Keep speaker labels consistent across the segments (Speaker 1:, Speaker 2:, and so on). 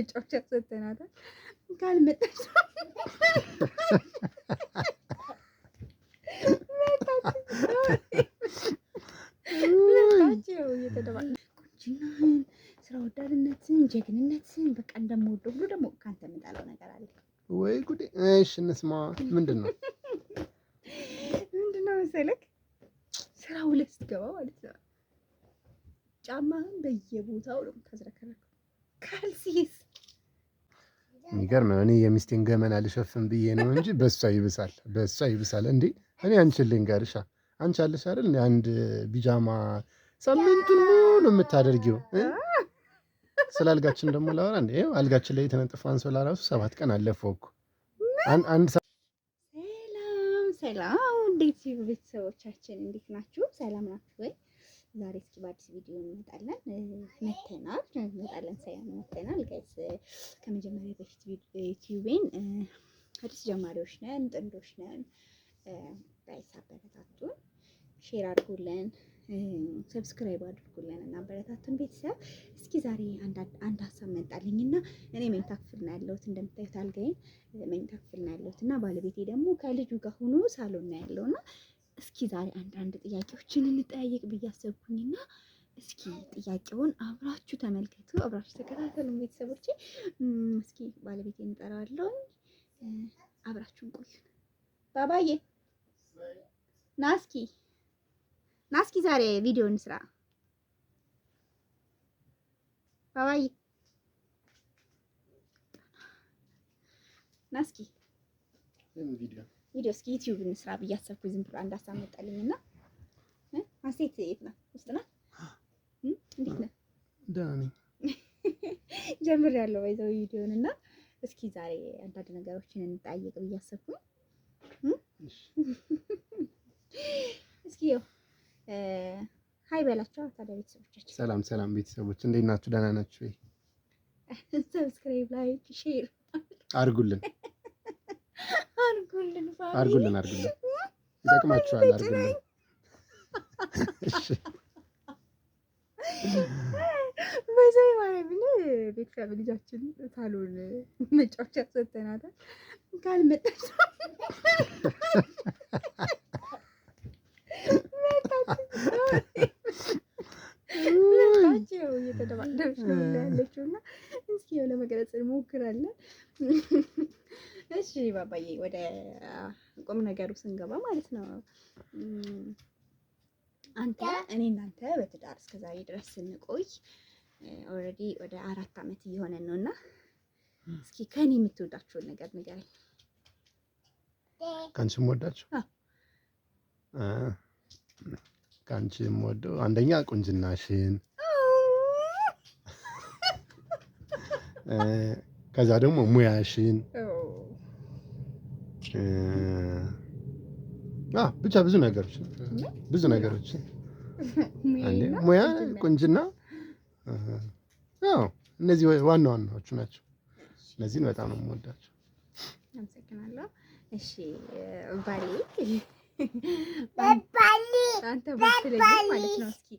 Speaker 1: መጫወቻ ሰጥተናታል። ካልመጣች መጣች ቁንጅናህን፣ ስራ ወዳድነትን፣ ጀግንነትን በቃ እንደምወደው ሁሉ ደግሞ ከአንተ የምጠላው ነገር አለ።
Speaker 2: ወይ ጉዴ! እሺ እንስማ። ምንድን ነው?
Speaker 1: ምንድን ነው መሰለህ፣ ስራ ውለህ ስትገባ ማለት ነው ጫማህን በየቦታው ነው የምታዝረከረከው። ካልሲስ
Speaker 2: የሚገርም ነው። እኔ የሚስቴን ገመና ልሸፍን ብዬ ነው እንጂ በእሷ ይብሳል፣ በእሷ ይብሳል። እንዴ እኔ አንቺን ልንገርሻ፣ አንቺ አለሽ አይደል አንድ ቢጃማ ሳምንቱን ሙሉ የምታደርጊው። ስለ አልጋችን ደግሞ ላወራ እንዴ፣ ይኸው አልጋችን ላይ የተነጠፈው አንሶላ ራሱ 7 ቀን አለፈው እኮ አንድ
Speaker 1: ሰላም ሰላም፣ እንዴት ቤተሰቦቻችን እንዴት ናችሁ? ሰላም ናችሁ ወይ? ዛሬ እስኪ በአዲስ ቪዲዮ እንመጣለን መተናል እንመጣለን ሳይሆን መተናል። Guys፣ ከመጀመሪያ በፊት ዩቲዩቤን አዲስ ጀማሪዎች ነን፣ ጥንዶች ነን። Guys፣ አበረታቱን፣ share አድርጉልን፣ subscribe አድርጉልን እና አበረታቱን ቤተሰብ። እስኪ ዛሬ አንድ ሀሳብ መጣልኝ እና እኔ መኝታ ክፍል ነው ያለሁት፣ እንደምታዩት አልጋዬን መኝታ ክፍል ነው ያለሁት እና ባለቤቴ ደግሞ ከልጁ ጋር ሆኖ ሳሎን ነው ያለው እና እስኪ ዛሬ አንዳንድ ጥያቄዎችን እንጠያየቅ ብዬ አሰብኩኝና እስኪ ጥያቄውን አብራችሁ ተመልከቱ፣ አብራችሁ ተከታተሉ ቤተሰቦቼ። እስኪ ባለቤቴን እንጠራዋለሁ፣ አብራችሁን ቆዩ። ባባዬ ና እስኪ ና እስኪ ዛሬ ቪዲዮ እንስራ። ባባዬ ና እስኪ ቪዲዮ እስኪ ዩቲዩብ እንስራ ብዬ አሰብኩኝ። ዝም ብሎ አንድ ሀሳብ መጣልኝና አሴት የት ናት? ውስጥ ናት። እንዴት ነህ?
Speaker 2: ደህና ነኝ።
Speaker 1: ጀምሬያለሁ ባይዘው ቪዲዮን እና እስኪ ዛሬ አንዳንድ ነገሮችን እንጠያየቅ ብዬ አሰብኩኝ። እስኪ ያው hi በላቸው ታዲያ ቤተሰቦቻችን።
Speaker 2: ሰላም ሰላም ቤተሰቦች እንዴት ናችሁ? ደህና ናችሁ ወይ?
Speaker 1: Subscribe፣ like፣ share
Speaker 2: አድርጉልን
Speaker 1: አድርጉልን
Speaker 2: አድርጉልን አድርጉልን፣ ይጠቅማችኋል። አድርጉልን። እሺ።
Speaker 1: በዛይ ማለት ቤተሰብ ልጃችን ሳሎን መጫወቻ ሰጥተናታል። ካልመጣች መጣች እየተደባደበች ነው ያለችው እና እስኪ ያው ለመቅረጽ እንሞክራለን። እሺ ባባዬ፣ ወደ ቁም ነገሩ ስንገባ ማለት ነው አንተ እኔ እናንተ በትዳር እስከዛሬ ድረስ ስንቆይ already ወደ 4 ዓመት እየሆነን ነው እና እስኪ ከኔ የምትወዳቸውን ነገር ንገረኝ።
Speaker 2: ከአንቺ የምወዳቸው፣ ከአንቺ የምወደው አንደኛ ቁንጅናሽን፣ ከዛ ደግሞ ሙያሽን፣ ብቻ ብዙ ነገሮች ብዙ ነገሮች፣ ሙያ፣ ቁንጅና፣ አዎ እነዚህ ዋና ዋናዎቹ ናቸው። እነዚህን በጣም ነው የምወዳቸው።
Speaker 1: አመሰግናለሁ። እሺ ባሌ፣ አንተ ባትለኝ ማለት ነው። እስኪ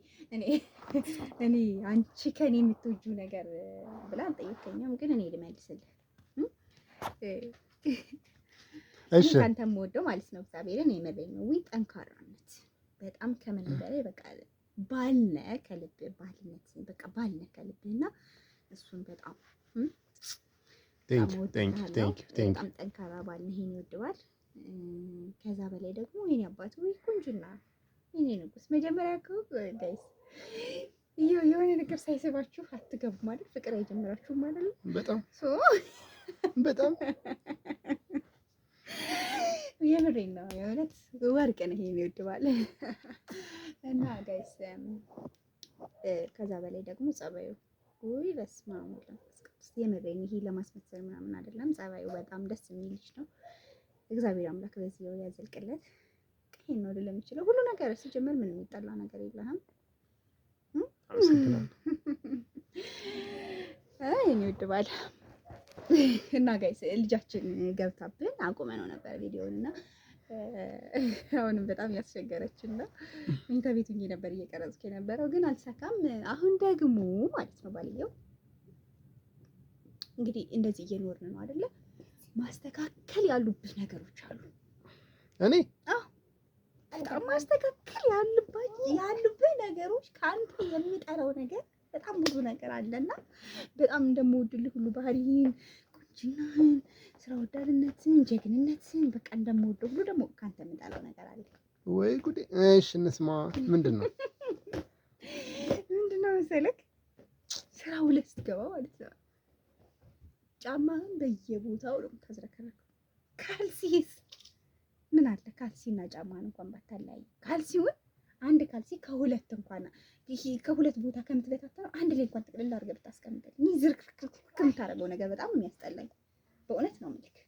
Speaker 1: እኔ አንቺ ከኔ የምትወጂው ነገር ብላ አልጠየከኝም፣ ግን እኔ ልመልስልህ። እሺ ከአንተ የምወደው ማለት ነው እግዚአብሔርን የመለኝ ነው ውይ ጠንካራነት፣ በጣም ከምንም በላይ በቃ ባልነ ከልብ ባልነት፣ በቃ ባልነ ከልብ እና እሱን በጣም በጣም ጠንካራ ባል ነህ፣ ይሄን ይወደዋል። ከዛ በላይ ደግሞ የኔ አባት ወይ ቁንጅና፣ የኔ ንጉስ። መጀመሪያ እኮ guys የሆነ ነገር ሳይስባችሁ አትገቡ ማለት ፍቅር አይጀምራችሁም ማለት ነው።
Speaker 2: በጣም በጣም።
Speaker 1: የምሬን ነው። የእውነት ወርቅ ነህ የሚወድ ባል እና guys ከዛ በላይ ደግሞ ጸባዩ፣ ውይ በስመ አብ ወወልድ ወመንፈስ ቅዱስ። የምሬን ይሄ ለማስመሰል ምናምን አይደለም። ጸባዩ በጣም ደስ የሚል ልጅ ነው። እግዚአብሔር አምላክ በዚህ ያዘልቅለት። ይሄን ነው ልል የምችለው። ሁሉ ነገር ሲጀመር ምንም የሚጠላ ነገር የለህም። የኔ ውድ ባል እና guys ልጃችን ገብታብን አቁመነው ነበር ቪዲዮውን እና አሁንም በጣም ያስቸገረችን ነው። መኝታ ቤት ሆኜ ነበር እየቀረጽኩ የነበረው ግን አልተሳካም። አሁን ደግሞ ማለት ነው ባልየው እንግዲህ እንደዚህ እየኖርን ነው አይደለ? ማስተካከል ያሉብህ ነገሮች አሉ።
Speaker 2: እኔ
Speaker 1: በጣም ማስተካከል ያሉብህ ነገሮች፣ ከአንተ የሚጠላው ነገር በጣም ብዙ ነገር አለና በጣም እንደምወድልህ ሁሉ ባህሪህን፣ ቁንጅናህን፣ ስራ ወዳድነትን፣ ጀግንነትን በቃ እንደምወደው ሁሉ ደግሞ ከአንተ የምጠላው ነገር አለ።
Speaker 2: ወይ ጉዴ! እሺ እንስማ። ምንድን ነው?
Speaker 1: ምንድን ነው መሰለህ? ስራ ውለህ ስትገባ ማለት ነው ጫማህን በየቦታው ነው የምታዝረከረከው። ካልሲስ ምን አለ ካልሲና ጫማህን እንኳን ባታለያይ፣ ካልሲውን አንድ ካልሲ ከሁለት እንኳን ይሄ ከሁለት ቦታ ከምትበታተነው አንድ ላይ እንኳን ጥቅልል አድርገህ ብታስቀምጥልኝ። ይህ ዝርክርክርክ የምታደርገው ነገር በጣም ነው የሚያስጠላኝ። በእውነት ነው የምልህ።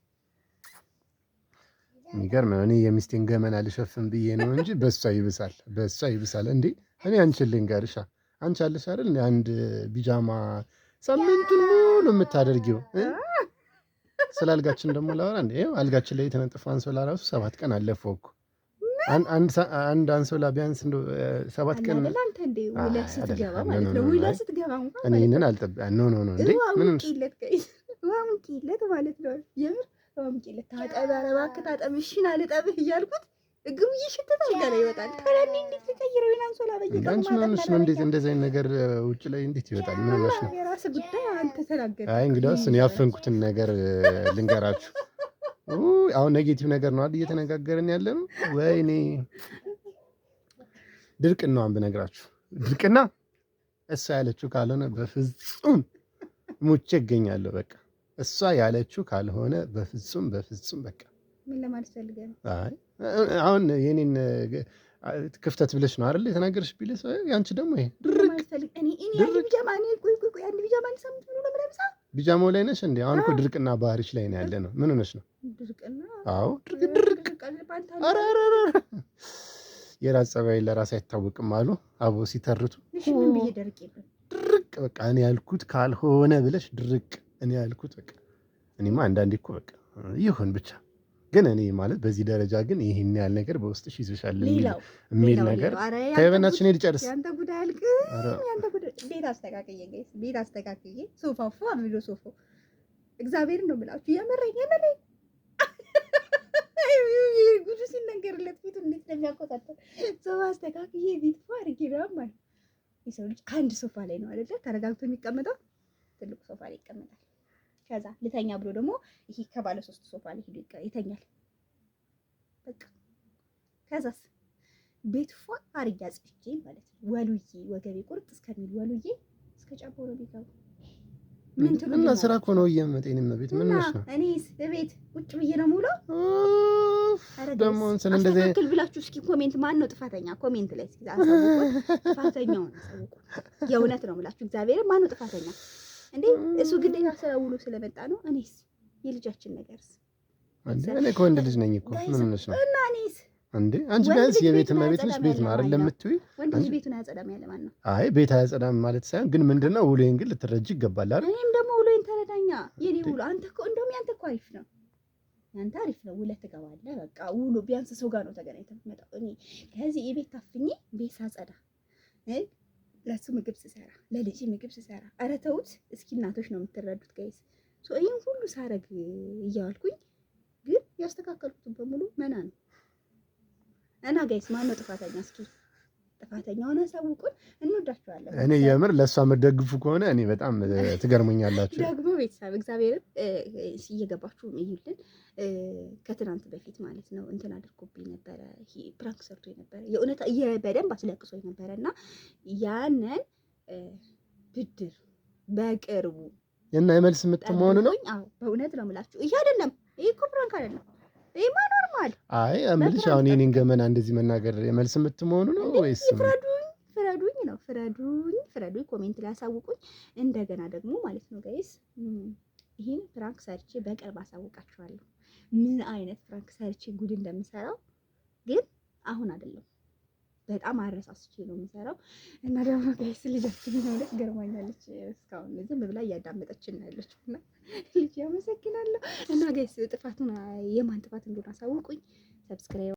Speaker 2: የሚገርም ነው። እኔ የሚስቴን ገመና ልሸፍን ብዬ ነው እንጂ በእሷ ይብሳል፣ በእሷ ይብሳል። እንዴ እኔ አንቺን ልንገርሻ፣ አንቺ አለሽ አይደል አንድ ቢጃማ ሳምንቱን ሙሉ የምታደርጊው። ስለ አልጋችን ደግሞ ላወራ እንዴ? ይኸው አልጋችን ላይ የተነጠፈው አንሶላ ራሱ 7 ቀን አለፈው እኮ። አንድ አንሶላ ቢያንስ እንደው 7 ቀን
Speaker 1: አለ አንተ እንዴ ውለህ ስትገባ ማለት ነው። ውለህ ስትገባ እንኳን
Speaker 2: እኔ ይሄንን አልጠብ no no no እንዴ ምንም
Speaker 1: ሙቂለት ሙቂለት ማለት ነው። የምር ሙቂለት ታጠብ፣ ኧረ እባክህ ታጠብ፣ እሺ ና ልጠብህ እያልኩት እግሩ እየሸተተ አልጋ ላይ ይወጣል። ታዲያ እኔ እንዴት ልቀይረው ይሄን አንሶላ? በየቀኑ
Speaker 2: አንቺ ምን ሆነሽ ነው? እንዴት እንደዚህ አይነት ነገር ውጭ ላይ እንዴት ይወጣል? ምን ሆነሽ ነው?
Speaker 1: የራስህ ጉዳይ አንተ ተናገር።
Speaker 2: አይ እንግዲያውስ እኔ ያፈንኩትን ነገር ልንገራችሁ። አሁን negative ነገር ነው አይደል እየተነጋገርን ያለ ነው። ወይኔ ድርቅናዋን ብነግራችሁ፣ ድርቅና እሷ ያለችው ካልሆነ በፍጹም ሙቼ እገኛለሁ። በቃ እሷ ያለችው ካልሆነ በፍጹም በፍጹም በቃ።
Speaker 1: ምን ለማለት ፈልገህ ነው?
Speaker 2: አይ አሁን የኔን ክፍተት ብለሽ ነው አይደል የተናገርሽ? ቢልስ ያንቺ ደግሞ ይሄ ድርቅ
Speaker 1: እኔ አንድ ቢጃማ እኔ ቆይ ቆይ ቆይ አንድ ቢጃማ አንድ ሳምንት ሙሉ ነው የምለብሰው።
Speaker 2: ቢጃማው ላይ ነሽ እንዴ? አሁን እኮ ድርቅና ባህሪሽ ላይ ነው ያለ ነው። ምን ሆነሽ ነው?
Speaker 1: ድርቅና
Speaker 2: አዎ ድርቅ ድርቅ። ኧረ ኧረ ኧረ የራስ ጸባይ ለራስ አይታወቅም አሉ አቦ ሲተርቱ።
Speaker 1: እሺ ምን ብዬ ደርቅ የለም
Speaker 2: ድርቅ በቃ እኔ ያልኩት ካልሆነ ብለሽ ድርቅ። እኔ ያልኩት በቃ እኔማ አንዳንዴ እኮ በቃ ይሁን ብቻ ግን እኔ ማለት በዚህ ደረጃ ግን ይህን ያህል ነገር በውስጥሽ ይዞሻል የሚል ነገር ተይ በእናትሽ፣ እኔ ልጨርስ።
Speaker 1: ያንተ ጉዳይ አልቅም። ያንተ ጉዳይ ቤት አስተካክዬ guys፣ ቤት አስተካክዬ ሶፋ ፏ ብሎ ሶፋው እግዚአብሔርን ነው የምላችሁ። የምሬን የምሬን ጉዱ ሲነገርለት ፊቱ እንዴት እንደሚያቆጣጠር። ሶፋ አስተካክዬ ቤት ፏ አድርጌ ነው ማለት የሰው ልጅ አንድ ሶፋ ላይ ነው አይደለ ተረጋግቶ የሚቀመጠው? ትልቁ ሶፋ ላይ ይቀመጣል። ከዛ ልተኛ ብሎ ደግሞ ይሄ ከባለ ሶስት ሶፋ ላይ ሄዶ ይተኛል። በቃ ከዛስ ቤት ፏ አድርጌ አጽድቼ ማለት ነው ወሉዬ ወገቤ ቁርጥ እስከሚል ወሉዬ እስከ ጫማው ነው የሚገባው። ምን ትሉ
Speaker 2: እና ስራ እኮ ነው እየመጤን ቤት ምን ነሽ ነው?
Speaker 1: እኔስ እቤት ቁጭ ብዬ ነው የምውለው።
Speaker 2: ደግሞ ስለ እንደዚህ
Speaker 1: አስተካክል ብላችሁ እስኪ comment፣ ማን ነው ጥፋተኛ? Comment ላይ እስኪ አሳውቁ። ጥፋተኛውን አሳውቁ። የእውነት ነው የምላችሁ እግዚአብሔር፣ ማን ነው ጥፋተኛ? እንዴ እሱ ግዴታ ስራ ውሎ ስለመጣ ነው። እኔስ የልጃችን ነገርስ?
Speaker 2: እንዴ እኔ ከወንድ ልጅ ነኝ እኮ ምን ሆነሽ ነው?
Speaker 1: እና እኔስ
Speaker 2: እንዴ አንቺ ቢያንስ የቤት እመቤት ነሽ። ቤት ነው አይደል የምትውይ?
Speaker 1: ወንድ ልጅ ቤቱን አያጸዳም ያለ ማን ነው?
Speaker 2: አይ ቤት አያጸዳም ማለት ሳይሆን ግን ምንድነው ውሎዬን ግን ልትረጂ ይገባል አይደል?
Speaker 1: እኔም ደግሞ ውሎዬን ተረዳኛ። የኔ ውሎ አንተ እኮ እንደውም ያንተ እኮ አሪፍ ነው። ያንተ አሪፍ ነው። ውለህ ትገባለህ። በቃ ውሎ ቢያንስ ሰው ጋር ነው ተገናኝተህ የምትመጣው። እኔ ከዚህ የቤት ታፍኜ ቤት ሳጸዳ፣ ለሱ ምግብ ስሰራ፣ ለልጅ ምግብ ስሰራ፣ ኧረ ተውት እስኪ እናቶች ነው የምትረዱት guys። So ይህን ሁሉ ሳረግ እያዋልኩኝ ግን ያስተካከልኩትን በሙሉ መና ነው። እና guys ማነው ጥፋተኛ? እስኪ ጥፋተኛውን አሳውቁን። እንወዳችኋለን።
Speaker 2: እኔ የምር ለእሷ የምትደግፉ ከሆነ እኔ በጣም ትገርሙኛላችሁ።
Speaker 1: ደግሞ ቤተሰብ እግዚአብሔርን እየገባችሁ እዩልን። ከትናንት በፊት ማለት ነው እንትን አድርጎብኝ ነበረ፣ prank ሰርቶ ነበረ። የእውነት በደንብ አስለቅሶ ነበረ እና ያንን ብድር በቅርቡ
Speaker 2: እና የመልስ ምት መሆኑ ነው።
Speaker 1: አዎ በእውነት ነው የምላችሁ። ይሄ አይደለም፣ ይሄ እኮ prank አይደለም። ይሄማ normal።
Speaker 2: አይ እምልሽ አሁን የኔን ገመና እንደዚህ መናገር የመልስ ምት መሆኑ ነው ወይስ?
Speaker 1: ፍረዱኝ፣ ፍረዱኝ ነው ፍረዱኝ፣ ፍረዱኝ። Comment ላይ አሳውቁኝ። እንደገና ደግሞ ማለት ነው guys ይህን prank ሰርቼ በቅርብ አሳውቃችኋለሁ። ምን አይነት prank ሰርቼ ጉድ እንደምሰራው ግን አሁን አይደለም። በጣም አረሳስቼ ነው የምሰራው። እና ደግሞ guys ልጃችን የሆነች ገርማኛለች። እስካሁን ዝም ብላ እያዳመጠችን ነው ያለችው። እና ልጅ ያመሰግናለሁ። እና guys ጥፋቱን የማን ጥፋት እንደሆነ አሳውቁኝ። Subscribe